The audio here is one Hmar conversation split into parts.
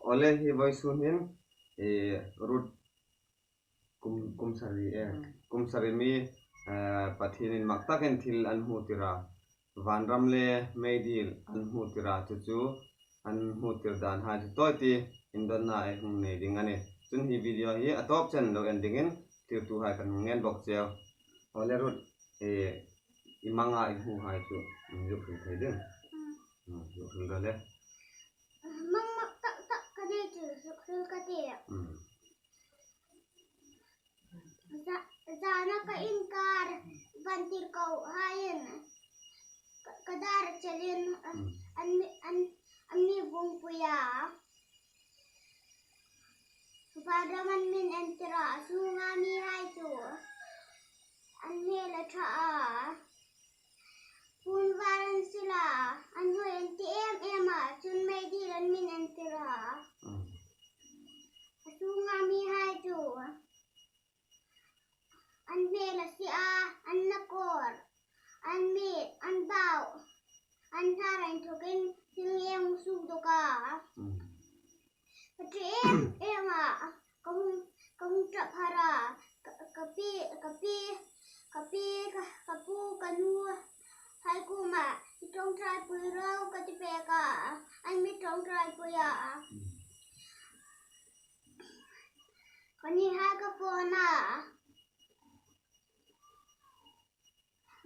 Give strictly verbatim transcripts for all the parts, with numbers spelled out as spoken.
Awle, hi vawisun hin, eh, Ruth kum, kum sari, eh, kum sari mi, eh, Pathienin mak takin thil an hmu tir a. Vanram le meidil an hmu tir a, chu chu an hmu tir dan hai chu tawi ti indonna ei hung nei ding a nih. Chun hi video hi a tawp chen lo en dingin thlirtuhai kan hung ngen bawk cheu. Awle Ruth, eh, i manga i hmuhai chu, mm, zuk hril thei ding. Mm. Mm, zuk hril rawh le. Mang mak tak tak ka nei chu zuk hril ka ti. Mm. Za-, zana ka inkar, vantirkohaiin ka, ka dar chelin, an, Mm. an mi, an, an mi vungpui a. Vanram an min entir a, a sunga mihai chu an hmel a ṭha a. Puon var an sil a, an hoi an ti em em a, chun meidil an min entir a. Mm. A sunga mihai chu an hmel a si a, an nakawr, an mit, an bau, an hnar inthokin thil ngei a hung sukdawk a. Mm. Ka ṭi em em a, ka hung, ka hung ṭap har a, ka, ka pi, ka pi, ka pi, ka, ka pu, ka nuhai kuomah, mi ṭawngṭaipui ro ka ti pek a, an mi ṭawngṭaipui a. Mm. Ka nihai ka phone a.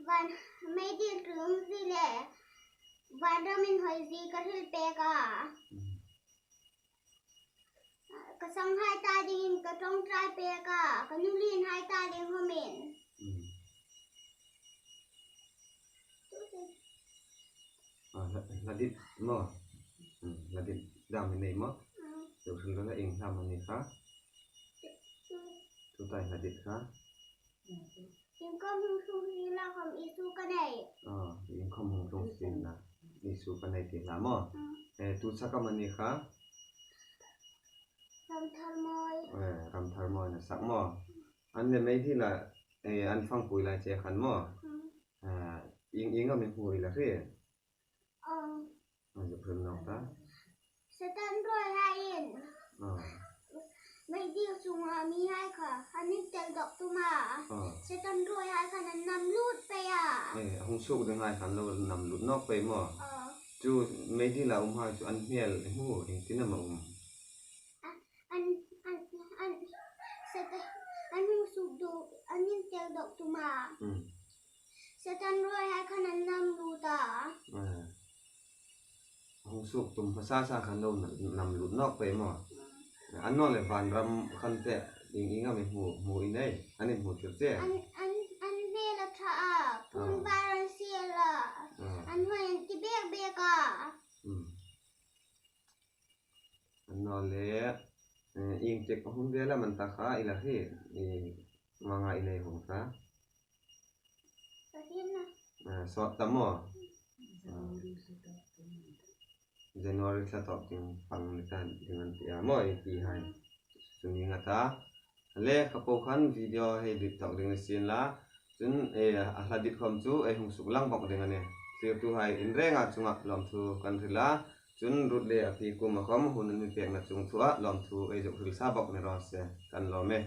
Van, meidil ṭum zie le, vanram inhoi zie ka hril pek a. Mm. Ka sanghai ta dingin ka ṭawngṭai pek a, ka nulienhai ta ding khawmin. Mm. Ah, hla, hla dit maw? Mm, hla dit dam i nei maw? Mm. Chu hril rawh le, ieng hla am a ni kha? Chu. Chu tai hla dit kha. Iengkhom hung hril zie la khom Isu ka nei. Ah, iengkhom hung hril zie la Isu ka nei ti hla maw? Mm. Eh, tu sak am a ni kha? Ramthar Mawi. Eh, Ramthar Mawi-in a sak maw? An le meidil a, eh, an fangpui lai che khan maw? Mm. Ah, ieng, ieng am i hmu i la hre? Um. An zuk hril nawk ta. Satan ruolhaiin. Ah. Meidil sunga mihai kha an intel dawk tum a. Ah. Satan ruolhai khan an nam lut pei a. Eh, a hung suk dinghai khan lo nam lut nawk pei maw? Ah. Chu meidil a umhai chu an hmel i hmu, ieng tin am a um? An, an, an, Satan, an hung sukdawk, an intel dawk tum a. Hmm. Satan ruolhai khan an nam lut a. Eh. Hung suk tum hmasa sa khan lo nam, nam lut nawk pei maw? Hmm. Annawleh vanram khan te ieng ieng am i hmu, hmu i nei, an inhmu tir che? An, an, an hmel a ṭha a, puon var an sil a. Ah. An hoi an ti bek bek a. Hmm. Annawleh, eh, ieng tik a hun vel am an ta kha i la hre, eh, manga i nei hung ta. Ka hre na. Eh, sawt ta maw? January thla tawp ding pang ni ta ding an ti a maw, i ti hai. Chu ni nga ta. Le, kha po khan video hei dit tawk ding ni sien la. Chun, eh, a hla dit khom chu ei hung suk lang bawk ding a nih. Thlirtuhai in renga chunga lawmthu kan hril a. Chun Ruth le a pi kuoma khom hun an mi pekna chungthua lawmthu ei zuk hril sa bawk ni raw se, kan lawm e.